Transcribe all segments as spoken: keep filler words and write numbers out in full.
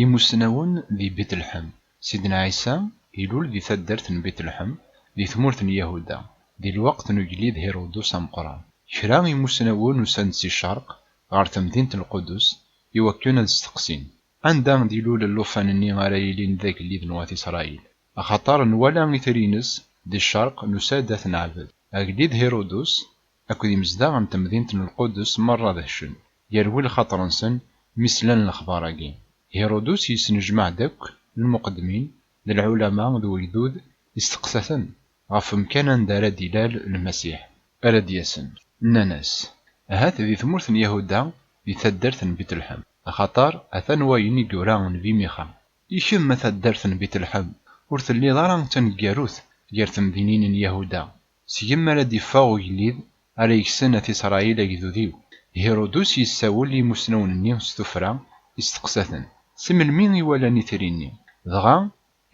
Imusnawen di Bitleḥem. Sidna Ɛisa ilul di taddart n Bitleḥem, di tmurt n Yahuda, di lweqt n ugellid Hirudus Ameqqran. Kra imusnawen usan-d si ccerq ɣer temdint n Lqudus iwakken ad steqsin: "Anda d-ilul llufan-nni ara yilin d agellid n wat Isṛayil? Axaṭer nwala itri-ines di ccerq, nusa-d ad t-neɛbed." Agellid Hirudus akked imezdaɣ n temdint n Lqudus merra dehcen, yerwi lxaṭer-nsen mi slan lexbar-agi. Hirudus yesnejmaɛ-d akk lmuqeddmin d lɛulama d wegdud, isteqsa-ten ɣef umkan anda ara d-ilal Lmasiḥ ara d-yasen. Nnan-as: "Ahat di tmurt n Yahuda, di taddart n Bitleḥem, axaṭer atan wayen i yura Nnbi Mixa: 'I kemm, a taddart n Bitleḥem, ur telliḍ ara d taneggarut gar temdinin n Yahuda. Seg-m ara d-iffeɣ ugellid ara yekksen at Isṛayil agdud-iw." Hirudus yessawel i yimusnawen-nni s tuffra, isteqsa-ten: "Si melmi i walan itri-nni?" Dɣa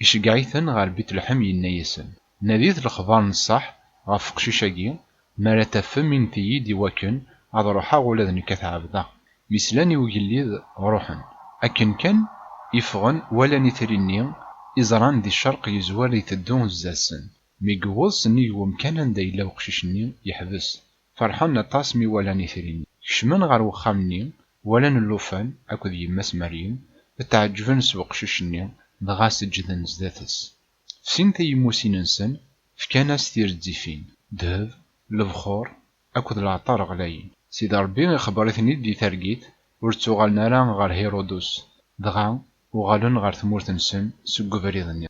iceggeɛ-iten ɣer Bitleḥem, yenna-yasen: "Nadit lexbar n ṣṣeḥ ɣef uqcic-agi, mi ara tafem, init-iyi-d iwakken ad ruḥeɣ ula d nekk ad t-ɛebdeɣ." Mi slan i ugellid, ruḥen. Akken kan i ffɣen, walan itri-nni i ẓran di ccerq yezwar iteddu zdat-sen. Mi yewweḍ sennig wemkan anda yella uqcic-nni, yeḥbes. Ferḥen aṭas mi walan itri-nni. Kecmen ɣer wexxam-nni, walan llufan akked yemma-s Meryem, tɛeǧǧben s weqcic-nni, dɣa seǧǧden zdat-s. F sin tiyemmusin-nsen, fkan-as tirezzifin, ddheb, lebxur akked leɛṭer ɣlayen. Sidi Ṛebbi ixebber-iten-id di targit, ur ttuɣalen ara ɣer Hirudus, dɣa uɣalen ɣer tmurt-nsen seg ubrid-nni.